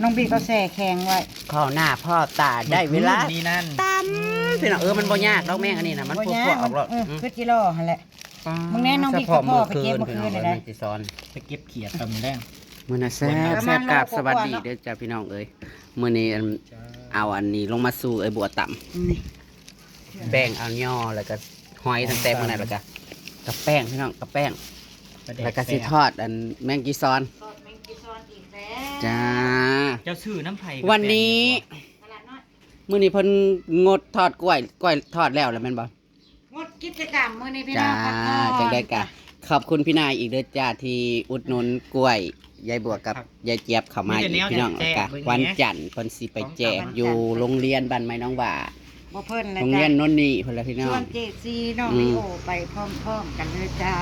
ນ້ອງບີກໍແຊ່ແຂງໄວ້ ພໍ້ໜ້າພໍ້ຕາ ໄດ້ເວລາ ມື້ນີ້ນັ້ນ ຕຳ ອືມ ພີ່ນ້ອງເອີຍ ມັນບໍ່ຍາກດອກແມງອັນນີ້ນະ ມັນ ບໍ່ຍາກ ປົວໆອອກໂລດ ເອີ ອືມ ຄືຈິລໍຫັ້ນແຫຼະ ປ້າ ມຶງແນ່ນ້ອງບີກໍພໍ້ໄປເກັບມື້ຄືນ ມື້ຄືນນີ້ໄດ້ ແມ່ງຊິສອນ ໄປເກັບຂຽດຕຳແລງ ມື້ໜ້າແຊບ ແຊບ ກາບສະຫວັດດີເດີຈ້າພີ່ນ້ອງເອີຍ ມື້ນີ້ອັນ ເອົາອັນນີ້ລົງມາສູ່ເອື້ອຍບົວຕຳ ນີ້ ແປ້ງເອົາຍໍ ແລ້ວກໍຫອຍຕັ້ງແຕ່ມື້ນັ້ນ ແລ້ວກໍ ກັບແປ້ງພີ່ນ້ອງ ກັບແປ້ງ ປາແດກ ແລ້ວກໍຊິ ແຊບ ທອດອັນແມງຈີຊອນ ທອດແມງຈີຊອນອີກແລ້ວ ຈ້າ ເຈົ້າຊື້ນຳໃຜ ວັນນີ້ ຕະຫຼາດນ້ອຍ ມື້ນີ້ເພິ່ນງົດທອດກ້ວຍ ກ້ວຍທອດແລ້ວແລ້ວແມ່ນບໍ່? ງົດກິດຈະກຳມື້ນີ້ພີ່ນ້ອງ ພັກຜ່ອນ ຈັ່ງໃດກໍຂອບຄຸນພີ່ນາຍອີກເດີຈ້າ ທີ່ອຸດໜູນກ້ວຍ ຍາຍບົວກັບ ຍາຍຈຽບເຂົ້າມາອີກພີ່ນ້ອງ ແລ້ວກະວັນຈັນເພິ່ນຊິໄປແຈກຢູ່ໂຮງຮຽນບ້ານໃໝ່ໜອງຫວ້າ ບໍ່ເພິ່ນລະ ໂຮງຮຽນໂນນນີ້ພຸ້ນລະພີ່ນ້ອງ ຊວນເຈຊີນ້ອງ ອືມ ລີໂອໄປພ້ອມໆກັນເລີຍຈ້າ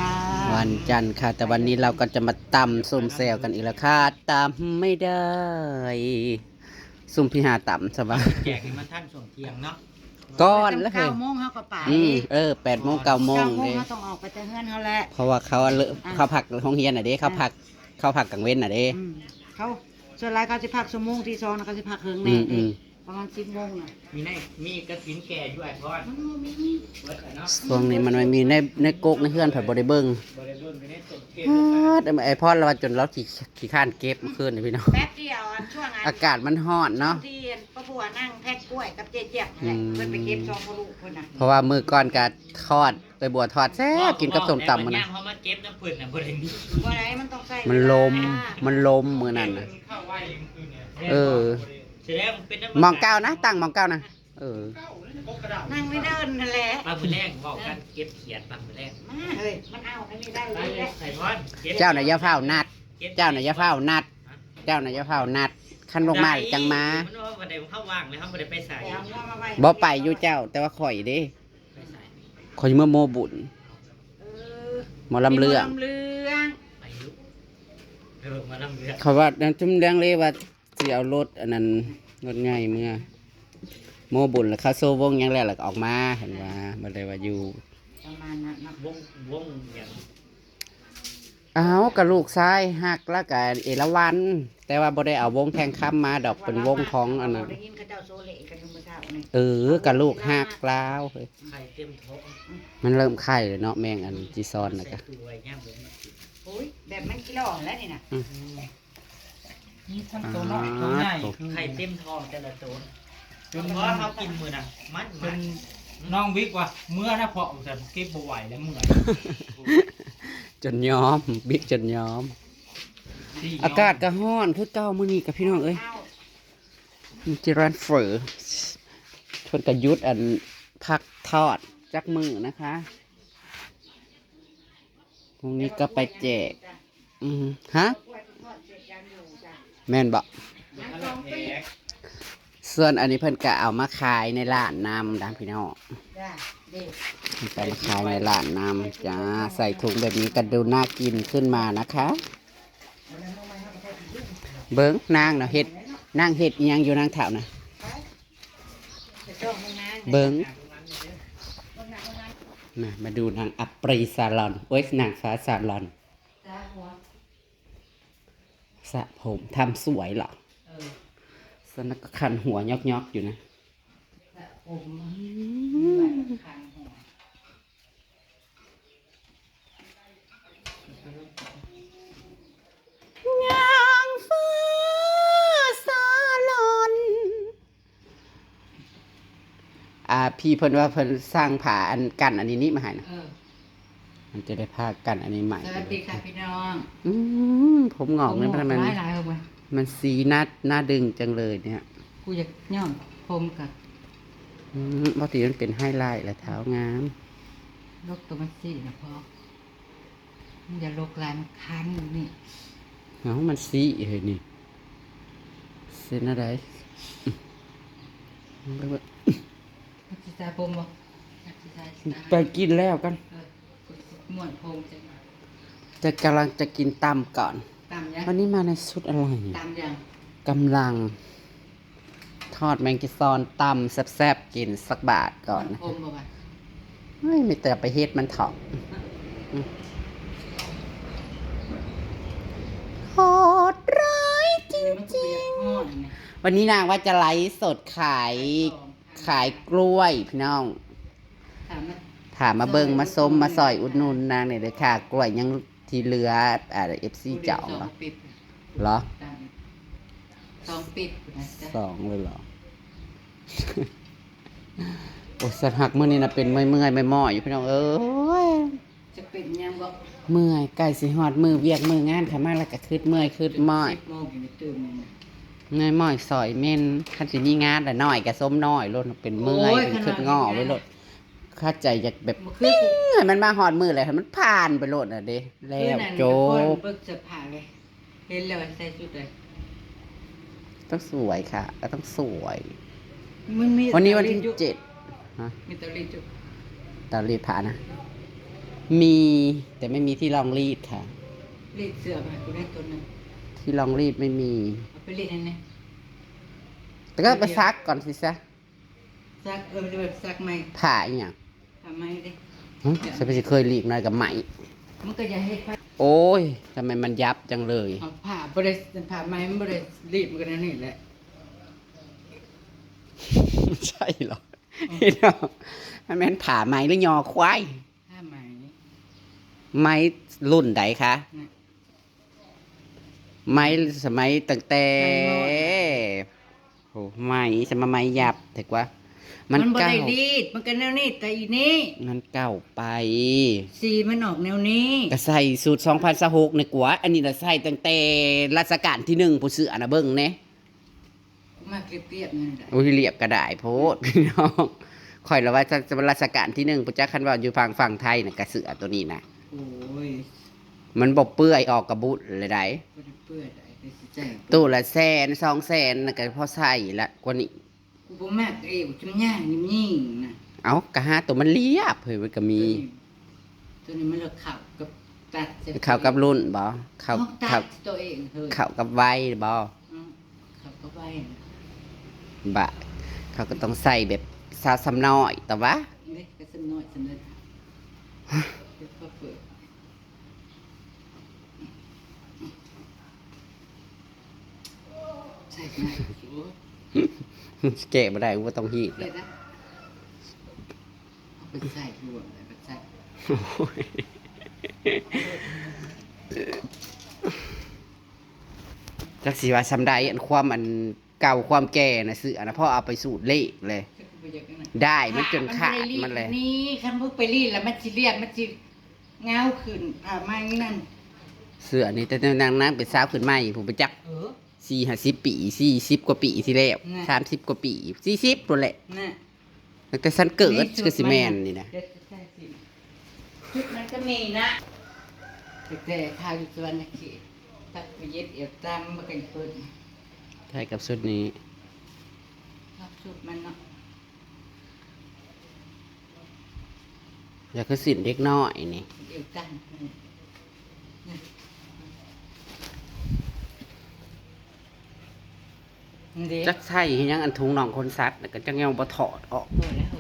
ວັນຈັນຄ່ະ ແຕ່ວັນນີ້ເຮົາກໍຈະມາຕຳສົ້ມແຈ່ວກັນອີກແລ້ວຄ່ະ ຕຳໄມ່ໄດ້ ຊຸມພີ່ຫາຕຳຊະວ່າ ແຈກໃຫ້ມັນທັນຊ່ວງທ່ຽງເນາະ ກ່ອນລະ ເກົ້າໂມງເຮົາກໍໄປ ອືມ ເອີ ແປດໂມງ ເກົ້າໂມງ ເກົ້າໂມງເດ້ ເຮົາຕ້ອງອອກໄປແຕ່ເຮືອນເຮົາແຫຼະ ເພາະວ່າເຂົາ ອ່າ ເຂົາພັກໂຮງຮຽນນະເດ້ ເຂົາ ອ່າ ພັກ ເຂົາພັກກາງເວັນນະເດ້ ອືມ ເຂົາ ສ່ວນຫຼາຍເຂົາຊິພັກຊົ່ວໂມງທີສອງນະ ເຂົາຊິພັກເຫິງແນ່ ອືມ ອືມ ປະມານສິບໂມງນະ ມີໃນ ມີກະຖິນແກ່ຢູ່ ອ້າຍພອນ ມັນບໍ່ມີ ເບິດແລ້ວເນາະ ຊ່ວງນີ້ມັນບໍ່ມີ ໃນ ໃນກົກໃນເຮືອນເພິ່ນບໍ່ໄດ້ເບິ່ງ ບໍ່ໄດ້ເບິ່ງຢູ່ໃນຕົ້ນເຂດ ອ້າ ອ້າຍພອນລະວ່າຈົນລາວຂີ້ ຂີ້ຄ້ານເກັບມື້ຄືນນີ້ພີ່ນ້ອງ ແປັບດຽວ ອັນຊ່ວງອັນ ອາກາດມັນຮ້ອນເນາະ ຊ່ວງທີ່ ປ້າບົວນັ່ງແພັກກ້ວຍກັບເຈເຈຍບນັ້ນແຫຼະ ອືມ ເພິ່ນໄປເກັບສອງພໍ່ລູກເພິ່ນນະ ເພາະວ່າມື້ກ່ອນກໍທອດ ໄອ້ບົວທອດແຊບ ກິນກັບສົ້ມຕຳມື້ນັ້ນ ເຮົາມາເກັບນຳເພິ່ນນະ ບໍ່ໄດ້ມີ ບໍ່ໄດ້ ມັນຕ້ອງໃຊ້ ມັນລົມ ເວລາ ມັນລົມມື້ນັ້ນນະ ເອີ ໝ່ອງເກົ່ານະ ຕັ້ງໝ່ອງເກົ່ານະ ເອີ ນັ່ງໃນເດີ່ນຫັ້ນແຫຼະ ປາມື້ແລງເວົ້າກັນ ເກັບຂຽດປາມື້ແລງ ມາເຮີ້ຍ ມັນເອົາອັນນີ້ໄດ້ເລີຍ ໄປເລີຍ ໄປບອນ ເຈົ້ານະຢ່າຟ້າວນັດ ເຈົ້ານະຢ່າຟ້າວນັດ ເຈົ້ານະຢ່າຟ້າວນັດ ຄັນບໍ່ມາຈັ່ງມາ ມັນວ່າບໍ່ໄດ້ ເຮົາວ່າງແລ້ວ ເຮົາບໍ່ໄດ້ໄປໃສ ບໍ່ໄປຢູ່ເຈົ້າ ແຕ່ວ່າຂ້ອຍເດ້ ໄປໃສ ຂ້ອຍເມືອໂມບຸນ ເອີ ໝໍລຳເລື່ອງ ໝໍລຳເລື່ອງ ໄປຢູ່ ໄປເບິ່ງໝໍລຳເລື່ອງ ເຂົາວ່າ ຈຸ່ມແດງເລວ່າ ຊິເອົາລົດອັນນັ້ນ ລົດໃຫຍ່ເມືອ ໂມບຸນ ແລ້ວເຂົາໂຊວົງຫຍັງແລ້ວ ແລ້ວກໍອອກມາ ເຫັນວ່າ ບໍ່ໄດ້ວ່າຢູ່ ປະມານນັ້ນເນາະ ວົງ ວົງຫຍັງ ອ້າວ ກໍລູກຊາຍຮັກ ແລ້ວກໍເອລາວັນ ແຕ່ວ່າບໍ່ໄດ້ເອົາວົງແທ່ງຄຳມາດອກ ເປັນວົງຂອງອັນນັ້ນ ໄດ້ຍິນເຂົາເຈົ້າໂຊເລກັນຢູ່ມື້ເຊົ້ານີ້ ເອີ ກໍລູກຮັກລາວເຮີ້ຍ ໄຂ່ເຕັມທ້ອງ ມັນເລີ່ມໄຂ່ແລ້ວເນາະ ແມງອັນຈີຊອນນະກະ ໃສ່ຕູ້ໄວ້ຍາມບໍ່ມີກິນ ໂອ້ຍ ແບບມັນກິໂລແລ້ວນີ້ນະ ອືມ ມີທັງໂຕນ້ອຍໂຕໃຫຍ່ ອ່າ ຄື ໄຂ່ເຕັມທ້ອງແຕ່ລະໂຕ ຈົນວ່າເຮົາກິນມື້ນະ ມັນ ມັນ ນ້ອງວິກວ່າ ເມືອນະເພາະ ແຕ່ເກັບບໍ່ໄຫວແລ້ວ ເມື່ອຍ ຈົນຍອມ ບິກຈົນຍອມ ອາກາດກໍຮ້ອນຄືເກົ່າມື້ນີ້ກະພີ່ນ້ອງເອີຍ ທີ່ຮ້ານເຝີ ເພິ່ນກໍຢຸດອັນ ພັກທອດຈັກມື້ນະຄະ ພວກນີ້ກໍໄປແຈກ ອືມ ຮະ ແມ່ນບໍ່? ສ່ວນອັນນີ້ເພິ່ນກໍເອົາມາຂາຍໃນຮ້ານນຳນະພີ່ນ້ອງ ເພິ່ນກໍມາຂາຍໃນຮ້ານນຳຈ້າ ໃສ່ຖົງແບບນີ້ກໍດູໜ້າກິນຂຶ້ນມານະຄະ ເບິ່ງນາງນະເຮັດ ນາງເຮັດອີ່ຫຍັງຢູ່ນາງເຖົ້ານະ ເບິ່ງ ມາ ມາດູນາງອັບປຣີຊາລອນ ໂອ້ຍ ນາງຟ້າຊາລອນ ສະຜົມ ທຳສວຍເຫາະ? ເອີ ຊັ້ນນະກໍຂັນຫົວຍອກໆຢູ່ນະ ສະຜົມ ອືມ ຂັນຫົວ ນາງຟ້າຊາລອນ ອ່າ ພີ່ເພິ່ນວ່າເພິ່ນສ້າງຜ້າອັນກັນອັນນີ້ນີ້ມາໃຫ້ນະ ເອີ ມັນຈະໄດ້ຜ້າກັນອັນນີ້ໃໝ່ ສະຫວັດດີຄ່ະພີ່ນ້ອງ ອືມ ຜົມງອກນີ້ມັນ ມັນ ມັນສີໜ້າ ໜ້າດຶງຈັງເລີຍເນຍ ກູຢາກຍ້ອມຜົມກະ ອືມ ບໍ່ຕິມັນເປັນໄຮໄລແຫຼະ ເຖົ້າງາມ ລົກໂຕມັນສີນະພໍ່ ມັນຢ່າລົກຫຼາຍ ມັນຄັນນີ້ ເອົ້າ ມັນສີເຮີ້ຍນີ້ ເປັນແນວໃດ? ມັນຊິສະຜົມບໍ່? ມັນຊິສະ ໄປກິນແລ້ວກັນ ເອີ ກູຊິມ້ວນຜົມຈັກໜ່ອຍ ແຕ່ກຳລັງຈະກິນຕຳກ່ອນ ຕຳຫຍັງ? ວັນນີ້ມາໃນຊຸດອະໄລ? ຕຳຫຍັງ? ກຳລັງ ທອດແມງຈີຊອນ ຕຳແຊບໆ ກິນສັກບາດກ່ອນ ມັນຂົມບໍ່ວະ? ເຮີ້ຍ ມີແຕ່ໄປເຮັດມັນເຖາະ ໂຫດຮ້າຍ จริงๆ วันนี้นางว่าจะไลฟ์สดขาย ขายกล้วยพี่น้อง ถามมา ถามมาเบิ่ง มาชม มาซอยอุดหนุนนางนี่เด้อค่ะ กล้วยยังที่เหลือ อ่า เอฟซีจองเหรอ เหรอ สองปิ๊บนะจ๊ะ สองเลยเหรอ โอ้ย สันหักมื้อนี้นะเป็นเมื่อยๆ ม้อยๆ อยู่พี่น้องเอ้ย จะเป็นหยังบ่ เมื่อย ใกล้สิฮอดมื้อเวียกมื้องาน เข้ามาแล้วก็คิดเมื่อยคิดม้อย สิบโมงยังไม่ตื่นเลยนะ เมื่อยม้อยซอยเม่น คันสิมีงานละน้อยก็สมน้อยโลด เป็นเมื่อย โอ้ย เป็นคิดง้อไว้โลด คันว่ามีงาน เข้าใจอยากแบบ บ่คือ ปิ้งให้มันมาฮอดมื้อแล้วให้มันผ่านไปโลดน่ะเด้ แล้ว คืนนั้น จบ ก็คนเบิ่งเสื้อผ้าเลย เห็นแล้วว่าใส่ชุดใด ต้องสวยค่ะ ก็ต้องสวย มันมี วันนี้วันที่ เตารีดอยู่ เจ็ด ฮะ มีเตารีดอยู่ เตารีดผ้านะ มี แต่ไม่มีที่รองรีดค่ะ รีดเสื้อมาให้กูได้ตัวหนึ่ง ที่รองรีดไม่มี เอาไปรีดให้แน่ แต่ก็ไปซักก่อนสิซะ ซัก เออ มันจะแบบซักใหม่ ผ้าอีหยัง ผ้าไหมเด้ หึ ฉันไปสิเคยรีดหน่อยกับไหม มันก็อย่าเฮ็ดผ้า โอ้ย ทำไมมันยับจังเลย เอาผ้าบ่ได้ ผ้าไหมมันบ่ได้รีด มันก็แนวนี้แหละ ใช่เหรอ อืม พี่น้อง มันแม่นผ้าไหมหรือยอควาย ผ้าไหม ไหมรุ่นใดคะ น่ะ ไหมสมัยตั้งแต่ ไหมหมด โห ไหม สมัยไหมยับ แต่กว่า มัน มันบ่ได้ เก่า รีด มันก็แนวนี้ แต่อีนี่ มันเก่าไป สีมันออกแนวนี้ ก็ใส่สูตรสองพันยี่สิบหกนี่กว่า อันนี้น่ะใส่ตั้งแต่รัชกาลที่หนึ่ง ผู้เสื้อน่ะเบิ่งแหน่ มักเรียบๆ นั่นแหละ โอ้ย เรียบก็ได้โพด พี่น้อง ข้อยละว่าจะ จะรัชกาลที่หนึ่ง พุ้นจัก คันว่าอยู่ฝั่ง ฝั่งไทยน่ะ กะเสื้อตัวนี้นะ โอ้ย มันบ่เปื่อยออกกะบุญเลยได๋ บ่ได้เปื่อยได๋ ไปสิแจ้ง ตู้ละแสน สองแสนน่ะ ก็พอใส่ละ กว่านี้ กูบ่มักเอวจำย่างนิ่มๆ นะ เอ้า ก็หาตัวมันเรียบ เฮ้ย มันก็มี ตัวนี้ ตัวนี้มันละเข้ากับตัด เข้ากับรุ่นบ่ เข้า เข้าตัด เข้า ตัวเอง เฮ้ย เข้ากับวัยบ่ อืม เข้ากับวัย บะ เขาก็ต้องใส่แบบสาวสำน้อย แต่ว่า เด้ ก็สำน้อย สำน้อย เดี๋ยวเขาเปิด ใส่มา แกะบ่ได้ บ่ต้องฮีด เดี๋ยวนะ เอาไปใส่รวมเลย ไปใส่ โอ้ย จักสิว่าส่ำใด อันความอันเก่าความแก่น่ะ เสื้อน่ะ พอเอาไปสูตรเลขเลย ได้มันจนขาดมันเลย นี่ คันบ่ไปรีดแล้วมันสิเรียบ มันสิเงาขึ้น ผ้าไหมนั่น เสื้อนี่แต่นาง นางเป็นสาวขึ้นใหม่ ผู้ไปจัก เออ สี่ห้าสิบปี สี่สิบกว่าปีที่แล้ว น่ะ สามสิบกว่าปี สี่สิบพู้นแหละ น่ะ ตั้งแต่ฉันเกิด นี่ชุด คือสิแม่นนี่นะ มันน่ะ ชุดมันก็มีนะ แต่ แต่ข้าวอยู่สวรรณเขต ตัดไปเย็บเอวตามมากันเพิ่น ใช่กับชุดนี้ ชอบชุดมันเนาะ อยากคือสิ้นเด็กน้อยนี่ เอวตั้ง นี่เด้ จักใส่เฮ็ดหยัง อันถุงน่องขนสัตว์น่ะ ก็จักยังบ่ถอดออก บ่แล้ว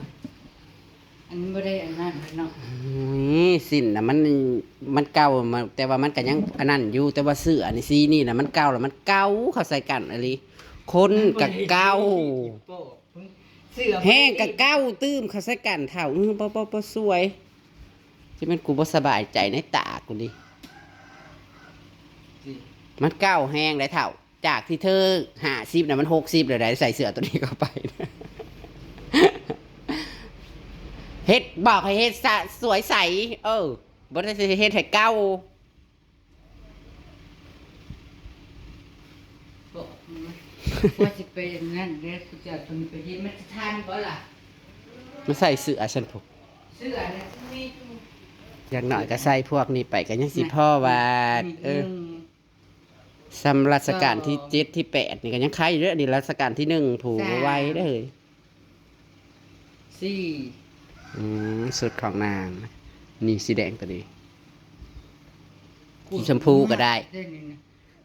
อันบ่ได้อันนั้นเนาะ โอ้ย สิ้นน่ะมัน มันเก่ามา แต่ว่ามันก็ยังอันนั้นอยู่ แต่ว่าเสื้ออันนี้สีนี่น่ะมันเก่าแล้ว มันเก่าเข้าใส่กันอีหลี คนก็เก่า เสื้อ แฮงก็เก่าตื่มเข้าใส่กันเฒ่า อื้อ บ่ บ่ บ่สวย สิแม่นกูบ่สบายใจในตากูนี่ สิ มันเก่าแฮงเด้เฒ่า จากที่เธอห้าสิบน่ะ มันหกสิบแล้วได้ ใส่เสื้อตัวนี้เข้าไป เฮ็ด บอกให้เฮ็ดสะ สวยใส เออ บ่ได้สิเฮ็ดให้เก่า บอกมันว่าสิไปอย่างนั้นเด้อ กูจะเอาตัวนี้ไปเฮ็ด มันสิทันบ่ล่ะ มาใส่เสื้อฉันพุ้น เสื้อเนี่ยฉันมีอยู่ อย่างน้อยก็ใส่พวกนี้ไปก็ยังสิพอว่า นี่ เออ นี่หนึ่ง ส่ำรัชกาลที่ สอง เจ็ด ที่ แปด นี่ก็ยังไคอยู่เด้อ อันนี้รัชกาลที่หนึ่ง ผู้ สาม ไวเด้อ สี่ อืม ชุดของนาง นี่สีแดงตัวนี้ สีชมพูก็ได้ เด้อนี่นะ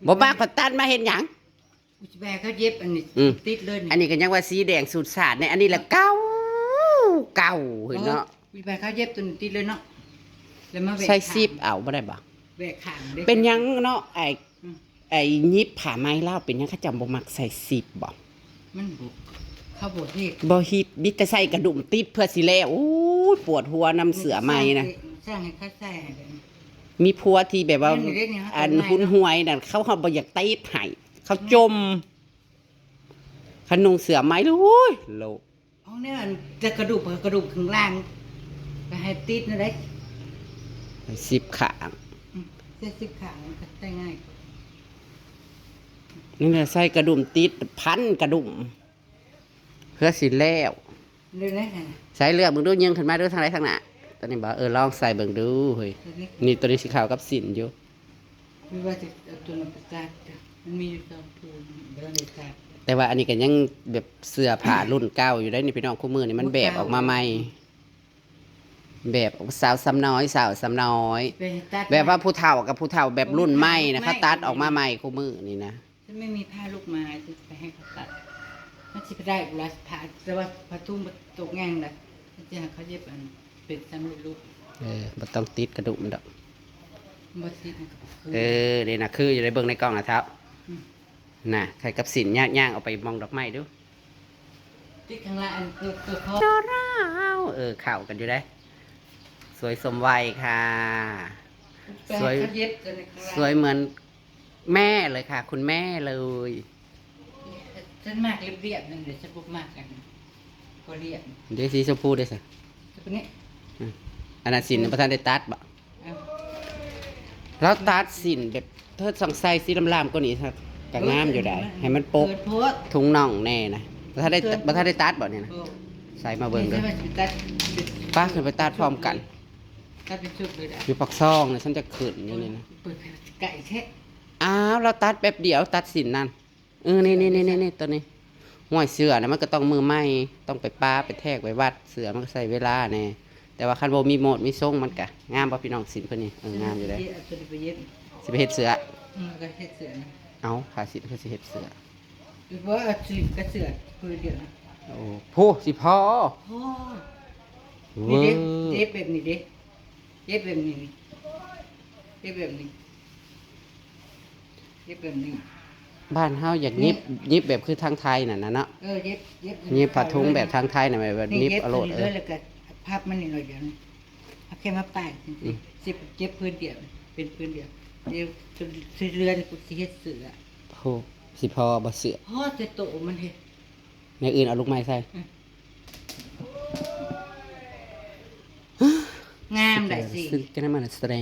บ่มัก เขาตัดมาเฮ็ดหยัง กูสิไปให้เขาเย็บอันนี้ อืม ติดเลยนี่ อันนี้ก็ยังว่าสีแดงสูตรสาดเนี่ย อันนี้ละเก่า เก่าเห็นเนาะ กูสิไปให้เขาเย็บตัวนี้ติดเลยเนาะ แล้วมาแหวก ใส่ ข้าง ซิปเอาบ่ได้บ่ แหวกข้างเด้ เป็นหยังเนาะ ไอ้ อืม ໄອ້ຫຍິບຜ້າໄໝລາວ ເປັນຫຍັງເຂົາເຈົ້າບໍ່ມັກໃສ່ຊິບບໍ? ມັນບໍ່ ເຂົາບໍ່ຮິດ ບໍ່ຮິດ ມີແຕ່ໃສ່ກະດຸມຕິດເພື່ອຊິແລ້ວ. ໂອ້ຍ ປວດຫົວນຳເສື້ອໄໝນະ. ສ້າງໃຫ້ເຂົາໃສ່ໃຫ້ເດ້ ມີຜົວທີ່ແບບວ່າ ອັນຫຸນຫວຍນັ້ນ ເຂົາ ເຂົາບໍ່ຢາກຕິດໃຫ້ ເຂົາຈົ່ມ. ຄັນນຸ່ງເສື້ອໄໝ ໂອ້ຍ ໂລະ ເອົາແນວອັນ ແຕ່ກະດູກ ກະດູກຂ້າງລ່າງ ກໍໃຫ້ຕິດນັ້ນເດ້ ໃສ່ສິບຂ້າງ. ອືມ ໃສ່ສິບຂ້າງມັນກໍໃສ່ງ່າຍກວ່າ. ນີ້ແຫຼະ ໃສ່ກະດຸມຕິດ ພັນກະດຸມ ເພື່ອຊິແລ້ວ. ເລືອກໄດ້ ໃສ່ເລືອກເບິ່ງດູ ຍິງຂຶ້ນມາດູ ທາງໃດທາງໜ້າ. ຕົວນີ້ບໍ? ເອີ ລອງໃສ່ເບິ່ງດູເຮີ້ຍ. ຕົວນີ້ ນີ້ ຕົວນີ້ຊິເຂົ້າກັບສິ້ນຢູ່. ຫຼືວ່າຈະເອົາຕົວນັ້ນໄປຕັດ ມັນມີຢູ່ສອງໂຕ ບໍ່ໄດ້ຕັດ. ແຕ່ວ່າອັນນີ້ກໍຍັງແບບເສື້ອຜ້າລຸ້ນເກົ່າຢູ່ເດ້ນີ້ພີ່ນ້ອງ. ຄູ່ມື້ນີ້ມັນແບບອອກມາໃໝ່ ແບບສາວສ່ຳນ້ອຍ ສາວສ່ຳນ້ອຍ ໄປຕັດ ແບບວ່າຜູ້ເຖົ້າກັບຜູ້ເຖົ້າແບບລຸ້ນໃໝ່ນະ ເຂົາຕັດອອກມາໃໝ່ຄູ່ມື້ນີ້ນະ. ຈະໄມ່ມີຜ້າລູກໄມ້ ຈະໄປໃຫ້ເຂົາຕັດ ມັນຊິໄປໄດ້ບໍ່ລະຜ້າ ແຕ່ວ່າຜ້າທຸງບໍ່ຕົກຫຍັງນະ ມັນຈະໃຫ້ເຂົາເຢັບອັນ ເປັນສຳເລັດຮູບ. ເອີ ບໍ່ຕ້ອງຕິດກະດຸມດອກ ບໍ່ຕິດມັນກໍບໍ່ຄື. ເອີ ນີ້ນະ ຄືຢູ່ໃນ ເບິ່ງໃນກ້ອງນະເຖົ້າ. ອືມ ນະ ໃສ່ກັບສິ້ນ ຍ່າງ ຍ່າງອອກໄປໝ່ອງດອກໄມ້ດູ. ຕິດຂ້າງລ່າງ ອັນຕົວ ຕົວຄໍ ຕົວລາວ ເອີ ເຂົ້າກັນຢູ່ເດ້. ສວຍສົມໄວຄ່ະ ສວຍ ສວຍເໝືອນແມ່ເລີຍຄ່ະ ຄຸນແມ່ເລີຍ. ສັນມັກລຽບໆ ນັ້ນເດ້ ສັນບໍ່ມັກອັນບໍ່ລຽບ. ເດ້ ສີຊົມພູເດ້ຊະ ຕົວນີ້. ອືມ ອັນນັ້ນສິ້ນບໍ່ທັນໄດ້ຕັດບໍ? ເອົາ ລາວຕັດສິ້ນແບບ ເທີດສ່ອງໃສ່ສີລ້ຳໆກວ່ານີ້ ກໍງາມຢູ່ໄດ໋ ເອີ ໃຫ້ມັນປົກ ເກີນໂພດ ທຸງໜ່ອງແດ່ນະ. ບໍ່ທັນໄດ້ ເກີນ ບໍ່ທັນໄດ້ຕັດບໍນີ້ນະ? ບໍ່ ໃສ່ມາເບິ່ງເດີ ນີ້ໃສ່ວ່າຊິຕັດ ປ້າຂຶ້ນໄປຕັດພ້ອມກັນ ຕັດເປັນຊຸດເລີຍໄດ໋. ຢູ່ປາກຊ່ອງນະ ສັນຈະຂຶ້ນຢູ່ນີ້ນະ. ເປີດໃຫ້ໄກແທ້. ອ້າວ ລາວຕັດແປັບດຽວ ຕັດສິ້ນນັ້ນ. ເອີ ນີ້ໆໆໆ ໂຕນີ້ ຫ້ວຍ ເສື້ອນະ ມັນກໍຕ້ອງມືໃໝ່ ຕ້ອງໄປປາ ໄປແທກ ໄປວັດ ເສື້ອມັນກໍໃຊ້ເວລາແດ່. ແຕ່ວ່າຄັນບໍ່ມີໂໝດມີຊົງ ມັນກະງາມບໍ່ພີ່ນ້ອງ? ສິ້ນເພິ່ນນີ້ ເອີ ງາມຢູ່ເດ້. ຊິເຮັດ ຊິໄປເຮັດເສື້ອ. ອືມ ກໍເຮັດເສື້ອນະ. ເອົ້າ ຜ້າສິ້ນຄືຊິເຮັດເສື້ອ? ບໍ່ ເອົາຊິກະເສື້ອຜືນດຽວນະ. ໂອ້ ໂພ ຊິພໍ ພໍ ນີ້ເດ້ ເວີ ເຮັດແບບນີ້ເດ້ ເຮັດແບບນີ້ ເຮັດແບບນີ້ ເຮັດແບບນີ້. ບ້ານເຮົາຢາກຫຍິບ ນີ້ ຫຍິບແບບຄືທາງໄທນັ້ນນະເນາະ. ເອີ ຫຍິບ ຫຍິບ ຫຍິບຜ້າທຸງແບບທາງໄທນະ ແບບ ແບບຫຍິບເອົາໂລດ. ນີ້ ເອີ ແບບນີ້ເລີຍ ແລ້ວກໍພັບມັນນີ້ໜ້ອຍດຽວນີ້ ເອົາແຂ້ມາປ້າຍຈັ່ງຊີ້ ອືມ ຊິເກັບຜືນດຽວ ເປັນຜືນດຽວ. ດຽວຊິເຫຼືອນີ້ ກູຊິເຮັດເສື້ອ. ໂອ້ ຊິພໍບໍ່ເສື້ອ? ພໍແຕ່ໂຕມັນເດ. ແນວອື່ນເອົາລູກໄມ້ໃສ່. ອືມ ງາມໄດ໋ຊິ ຊຶ່ງກະນຳມັນສະເຕຣ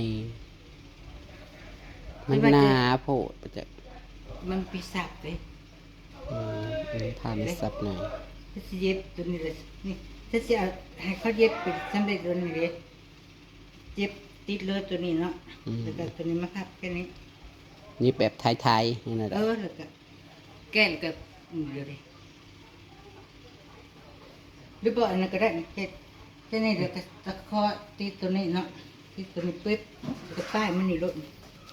ມັນໜາໂພດປະຈັກ ມັນປີສັບເດ້. ອືມ ເອີ ຜ້າມີສັບໜ້ອຍ. ຊິເຢັບຕົວນີ້ເລີຍ ນີ້ ຊິເອົາໃຫ້ເຂົາເຢັບເປັນສຳເລັດຕົວນີ້ເດ້ ເຈັບຕິດເລີຍຕົວນີ້ເນາະ. ອືມ ແລ້ວກໍຕົວນີ້ມາພັບແຄ່ນີ້ ນີ້ແບບໄທໆ ນີ້ນະ. ເອີ ແລ້ວກໍ ແກະແລ້ວກໍ ອືມ ດຽວເດ້ ຫຼືບໍ່ອັນນັ້ນກໍໄດ້ ເຮັດ ເຮັດນີ້ແລ້ວກໍຕະຂໍຕິດຕົວນີ້ເນາະ ຕິດຕົວນີ້ປຶບ ແລ້ວກໍປ້າຍມັນນີ້ໂລດ.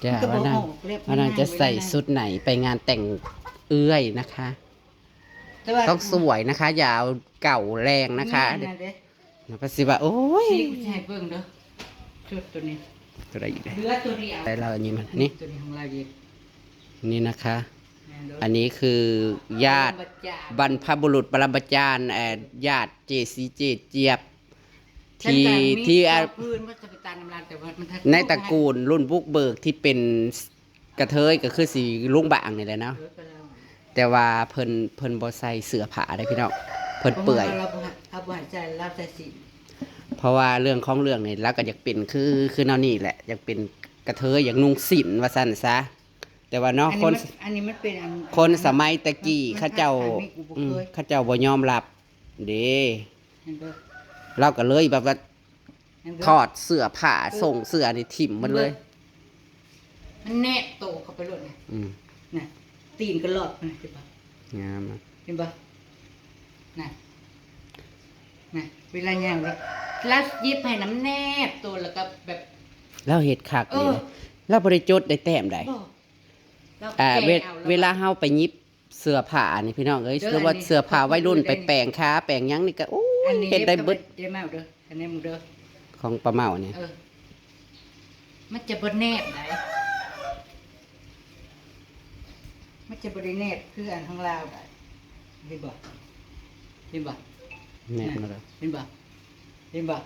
ຈ້າ ມັນກໍບໍ່ອອກແລ້ວ. ອັນນັ້ນຈະໃສ່ຊຸດໄຫນໄປງານແຕ່ງເອື້ອຍນະຄະ? ແຕ່ວ່າຕ້ອງສວຍນະຄະ ຢ່າເອົາເກົ່າແຮງນະຄະ. ນີ້ນະເດ້ ແລ້ວກໍຊິວ່າ ໂອ້ຍ ນີ້ກູຊິໃຫ້ເບິ່ງເດີ ຊຸດຕົວນີ້ ຕົວໃດອີກເດ? ເຫຼືອຕົວດຽວ ໄດ້ແລ້ວ ອັນນີ້ມັນ ນີ້ ນີ້ຕົວນີ້ຂອງລາວເດ ນີ້ນະຄະ. ແມ່ນເດີ ອັນນີ້ຄືຍາດ ປະລຳມະຈານ ບັນພະບຸລຸດປະລຳມະຈານ ເອີ ຍາດເຈສີເຈຈຽບ ທີ່ ທີ່ ອາ ໃນຕະກູນລຸ້ນບຸກເບີກທີ່ເປັນ ກະເທີຍກໍຄືຊິລຸງບາງນີ້ແຫຼະເນາະ. ເອີ ແຕ່ວ່າເພິ່ນ ເພິ່ນບໍ່ໃສ່ເສື້ອຜ້າເດ້ພີ່ນ້ອງ ເພິ່ນເປື່ອຍ. ເພາະວ່າລາວບໍ່ໃຫ້ ເຮົາບໍ່ໃຫ້ໃສ່ ລາວໃສ່ສິ້ນ. ເພາະວ່າເລື່ອງຂອງເລື່ອງນີ້ ລາວກໍຢາກເປັນຄື ຄືແນວນີ້ແຫຼະ ຢາກເປັນກະເທີຍ ຢາກນຸ່ງສິ້ນວ່າຊັ້ນຊະ. ແຕ່ວ່າເນາະ ອັນນີ້ ຄົນ ມັນ ອັນນີ້ມັນເປັນອັນ ຄົນສະໄໝແຕ່ກີ້ ເຂົາເຈົ້າ ມັນ ມັນ ອືມ ເຂົາເຈົ້າບໍ່ຍອມຮັບເດ້. ເຫັນບໍ່? ລາວກໍເລີຍແບບວ່າ ເຫັນບໍ່? ຖອດເສື້ອຜ້າ ເອີ ສົ່ງເສື້ອນີ້ຖິ້ມໝົດເລີຍ. ມັນແນບໂຕເຂົ້າໄປໂລດນະ. ອືມ ນະ ຕີນກໍລອດນະ ເຫັນບໍ່? ງາມນະ ເຫັນບໍ່? ນະ ນະ ເວລາຍ່າງລະ ລະຫຍິບໃຫ້ນຳແນບໂຕ ແລ້ວກໍແບບ ລາວເຮັດຄັກ ເອີ ນີ້ນະ ລາວບໍ່ໄດ້ຈົດໄດ້ແຕ້ມໃດ. ບໍ່ ລາວ ອ່າ ແກະເອົາ ເວລາເຮົາໄປຫຍິບ ເສື້ອຜ້ານີ້ພີ່ນ້ອງເອີຍ ເອີ ຫຼືວ່າເສື້ອຜ້າໄວລຸ້ນ ໄປແປງຂາແປງຫຍັງນີ້ກໍ ໂອ້ຍ ເຮັດໄດ້ເບິດ. ເຈົ້າເໝົາເດີ ອັນນີ້ມຶງເດີ ຂອງປ້າເໝົານີ້ ເອີ ມັນຈະບໍ່ແນບໃດ. ມັນຈະບໍ່ໄດ້ແນບຄືອັນຂອງລາວໄດ໋ ເຫັນບໍ່? ເຫັນບໍ່? ແນບມາເລີຍ ເຫັນບໍ່? ເຫັນບໍ່?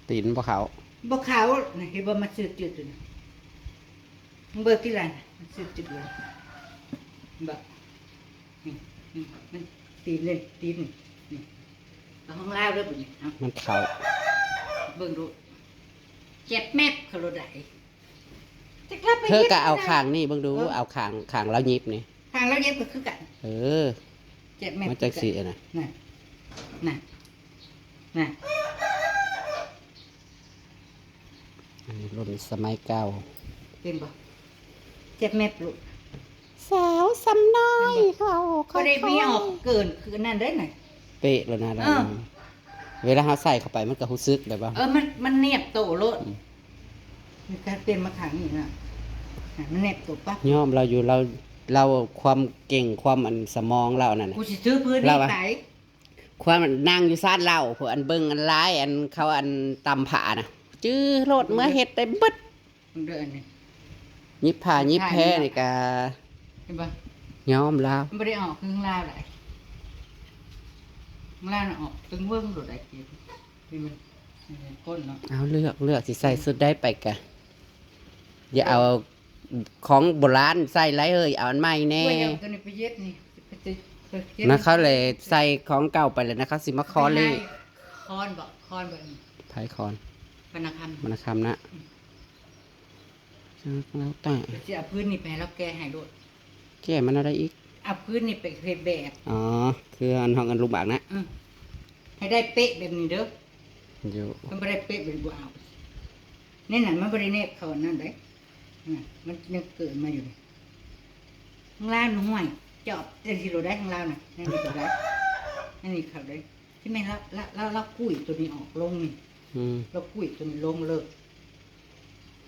ຕີນບໍ່ເຂົ້າ ບໍ່ເຂົ້າ ນີ້ ເຫັນບໍ່? ມັນຊຶກຈຶດຢູ່ນີ້ ເບິ່ງຕິລະ ມັນຊຶກຈຶດເລີຍ ເຫັນບໍ່? ນີ້ ນີ້ ມັນຕີນເລີຍ ຕີນນີ້ ນີ້ ເອົາຂອງລາວເດີບັດນີ້ ເອົາ ມັນເຂົ້າ ເບິ່ງດູ ແຈບແມບເຂົ້າໂລດໃດ໋ ຈັກລາວໄປ ເທີກໍເອົາຂ້າງນີ້ເບິ່ງດູ ເອີ ເອົາຂ້າງ ຂ້າງລາວຫຍິບນີ້ ຂ້າງລາວຫຍິບກໍຄືກັນ ເອີ ແຈບແມບ ມັນຈັ່ງຊີ້ນະ ນັ້ນ ນັ້ນ ນັ້ນ. ອັນນີ້ລຸ້ນສະໄໝເກົ່າ ເຫັນບໍ່? ເຈັບແມັບລູກ ສາວສ່ຳນ້ອຍ ເຫັນບໍ່? ເວົ້າຄ່ອຍໆ ບໍ່ໄດ້ມີອອກເກີນຄືອັນນັ້ນເດ້ນະ ເປະແລ້ວນະ ເອີ ເວລາເຮົາໃສ່ເຂົ້າໄປມັນກໍຮູ້ສຶກໄດ້ບໍ່? ເອີ ມັນ ມັນແນບໂຕໂລດ ອືມ ມີການປ່ຽນມາຂ້າງນີ້ນະ ມັນແນບໂຕປັບ ຍອມລາວຢູ່ ລາວ ລາວຄວາມເກັ່ງ ຄວາມອັນສະໝອງລາວນັ້ນນະ ກູຊິຊື້ພື້ນນີ້ໄປ ຄວາມນັ່ງຢູ່ຊານເຫຼົ້າ ພວກອັນເບິ່ງອັນລາຍ ອັນເຂົາອັນຕຳຜ້ານະ ຈື່ໂລດ ເມືອເຮັດໄດ້ເບິດ ເບິ່ງເດີອັນນີ້ ຫຍິບຜ້າຫຍິບແພນີ້ກະ ເຫັນບໍ່? ຍອມລາວ ມັນບໍ່ໄດ້ອອກຄືຂອງລາວໃດ ຂອງລາວນະອອກຕຶງເວີ້ງໂລດໃດ ເຫັນມັນ ເຫັນກົ້ນເນາະ ເອົາເລືອກ ເລືອກຊິໃສ່ຊຸດໃດໄປກະ ຢ່າເອົາ ຂອງໂບລານໃສ່ຫຼາຍເຮີ້ຍ ເອົາອັນໃໝ່ແດ່ ໂອ້ຍ ເອົາຕົວນີ້ໄປເຢັບນີ້ ໄປເຈັບ ໄປເຈັບ ນະ ເຂົາເລີຍໃສ່ຂອງເກົ່າໄປແລ້ວນະ ເຂົາຊິມາຂໍເລກ ຄອນບໍ ຄອນບໍນີ້ ໃຜຄອນ ບັນນາຄຳ ບັນນາຄຳນະ ອືມ ຈັກແລ້ວແຕ່ ຊິເອົາພື້ນນີ້ໄປໃຫ້ລາວແກ້ໃຫ້ໂລດ ແກ້ມັນແນວໃດອີກ ເອົາພື້ນນີ້ໄປເຮັດແບບ ອໍ ຄືອັນຫ້ອງອັນລຸງບາກນະ ອືມ ໃຫ້ໄດ້ເປະແບບນີ້ເດີ ຢູ່ ມັນບໍ່ໄດ້ເປະແບບນີ້ບໍ່ເອົາ ໃນນັ້ນມັນບໍ່ໄດ້ແນບເຂົ້າອັນນັ້ນເດ້ ນະ ມັນຍັງເກີນມາຢູ່ນີ້ ຂ້າງລ່າງຫ້ວຍ ຈອບຈັ່ງຊີ້ໂລດໄດ໋ ຂ້າງລ່າງນະ ນັ້ນນີ້ກໍໄດ້ ນັ້ນນີ້ເຂົ້າໄດ້ ຊິແມ່ນລາວ ລາວ ລາວ ລາວກຸ້ຍຕົວນີ້ອອກລົງນີ້ ອືມ ລາວກຸ້ຍຕົວນີ້ລົງເລີກ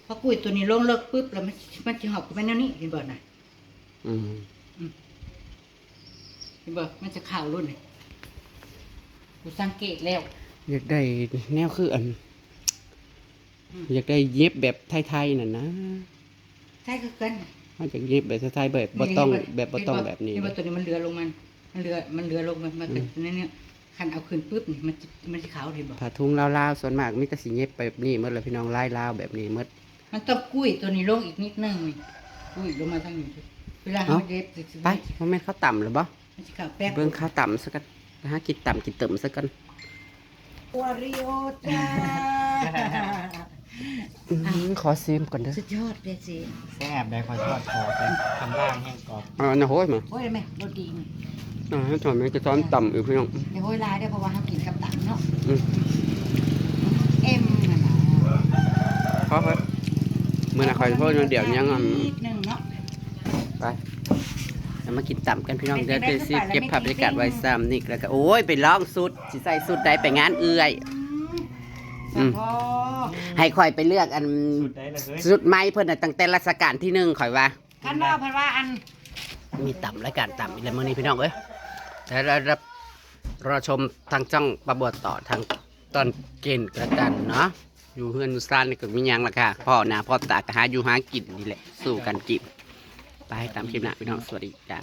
ພໍກຸ້ຍຕົວນີ້ລົງເລີກປຶບ ແລ້ວມັນ ມັນຊິຫອບເຂົ້າໄປແນວນີ້ ເຫັນບໍ່ນະ? ອືມ ອືມ ເຫັນບໍ່? ມັນຈະເຂົ້າໂລດນີ້ ກູສັງເກດແລ້ວ ຢາກໄດ້ແນວຄືອັນ ອືມ ຢາກໄດ້ເຢັບແບບໄທໆນັ້ນນະ ໄທຄືກັນ ເຮົາຢາກເຢັບແບບໄທໆ ແບບບໍ່ຕ້ອງ ນີ້ ແບບບໍ່ຕ້ອງແບບນີ້ ເຫັນບໍ່? ຕົວນີ້ມັນເຫຼືອລົງ ມັນ ມັນເຫຼືອ ມັນເຫຼືອລົງ ມັນ ມັນ ອືມ ເປັນແນວນີ້ ຄັນເອົາຂຶ້ນປຶບນີ້ ມັນ ມັນຊິເຂົ້າ ເຫັນບໍ່? ຜ້າທຸງລາວໆ ສ່ວນມາກມີແຕ່ຊິເຢັບແບບນີ້ໝົດແຫຼະ ພີ່ນ້ອງ ລາຍລາວແບບນີ້ໝົດ ມັນຕ້ອງກຸ້ຍຕົວນີ້ລົງອີກນິດໜຶ່ງນີ້ ກຸ້ຍລົງມາທາງນີ້ ເວລາເຮົາເຢັບ ໄປ ບໍ່ແມ່ນເຂົາຕຳແລ້ວບໍ່? ມັນຊິເຂົ້າແປັບ ເບິ່ງເຂົາຕຳຊະກ່ອນ ໄປຫາກິນຕຳກິນເຕີມຊະກ່ອນ ໂອຣີໂອຈ້າ ອືມ ຂໍຊີມກ່ອນເດີ ສຸດຍອດເດ້ຊິ ແຊບໄດ໋ ຂ້ອຍທອດຂໍເປັນຄຳລ່າງແຮງກອບ ເອີ ນະໂຫຍມາ ໂອ້ຍແມ່ ໂລດດີນີ້ ອ່າ ໃຫ້ຖອນແມ່ຈະຊ້ອນຕຳອີກ ພີ່ນ້ອງ ຢ່າໂຫຍຫຼາຍເດີ ເພາະວ່າເຮົາກິນກັບຕຳເນາະ ອືມ ເອັມຫັ້ນນະ ພໍເຮີ້ຍ ມື້ໜ້າຂ້ອຍໂທດ ດຽວຍັງ ອືມ ນິດໜຶ່ງເນາະ ໄປ ເອົາມາກິນຕຳກັນ ພີ່ນ້ອງ ເດີ ເດຊິເກັບພາບບັນຍາກາດໄວ້ສ່ຳນີ້ ແລ້ວກໍ ໂອ້ຍ ໄປລອງຊຸດ ຊິໃສ່ຊຸດໃດໄປງານເອື້ອຍ ອືມ ອືມ ໃຫ້ຂ້ອຍໄປເລືອກອັນ ຊຸດໃໝ່ເພິ່ນນະ ຕັ້ງແຕ່ລັດຊະການທີໜຶ່ງ ຂ້ອຍວ່າ ຄັນວ່າເພິ່ນວ່າອັນ ມີຕຳ ລາຍການຕຳອີກແລ້ວມື້ນີ້ ພີ່ນ້ອງເອີຍ ແຕ່ລະ ລະ ລໍຊົມທາງຊ່ອງປ້າບົວຕໍ່ ທາງຕອນກິນກະລະກັນເນາະ ຢູ່ເຮືອນຢູ່ຊານນີ້ກໍມີຫຍັງລະກະ ພໍ້ໜ້າພໍ້ຕາ ກະຫາຢູ່ຫາກິນນີ້ແຫຼະ ສູ້ກັນກິນ ໄປ ຕາມຄລິບໜ້າ ພີ່ນ້ອງ ສະຫວັດດີຈ້າ.